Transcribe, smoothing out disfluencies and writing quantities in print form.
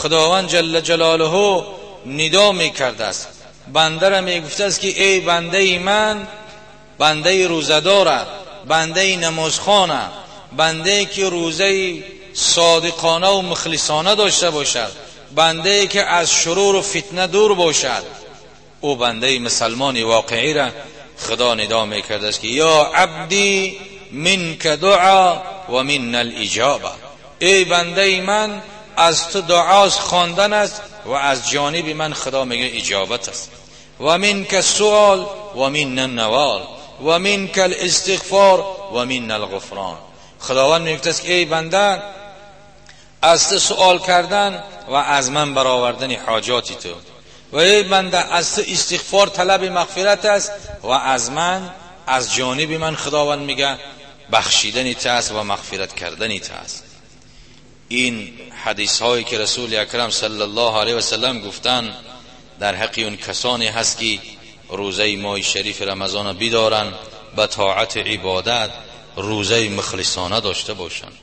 خداوند جل جلاله ندا میکرده است، بنده را میگفته است که ای بنده من، بنده روزه‌دار، بنده نمازخوانه، بنده که روزه صادقانه و مخلصانه داشته باشد، بنده که از شرور و فتنه دور باشد، او بنده مسلمان واقعی را خدا ندا میکرده است که یا عبدی منک دعا و من الاجابه، ای بنده من از تو دعاست خواندن است و از جانب من خدا میگه اجابت است، و منک السؤال و من النوال و منک الاستغفار و من الغفران. خداوند میگه است که ای بنده از تو سؤال کردن و از من برآوردن حاجاتی تو، و ای بنده از تو استغفار طلب مغفرت است و از من، از جانب من خداوند میگه بخشیدن تو است و مغفرت کردن تو است. این حدیث هایی که رسول اکرم صلی الله علیه و سلم گفتن در حق اون کسانی هست که روزه ماه شریف رمضان بیدارن، به طاعت عبادت روزه مخلصانه داشته باشند.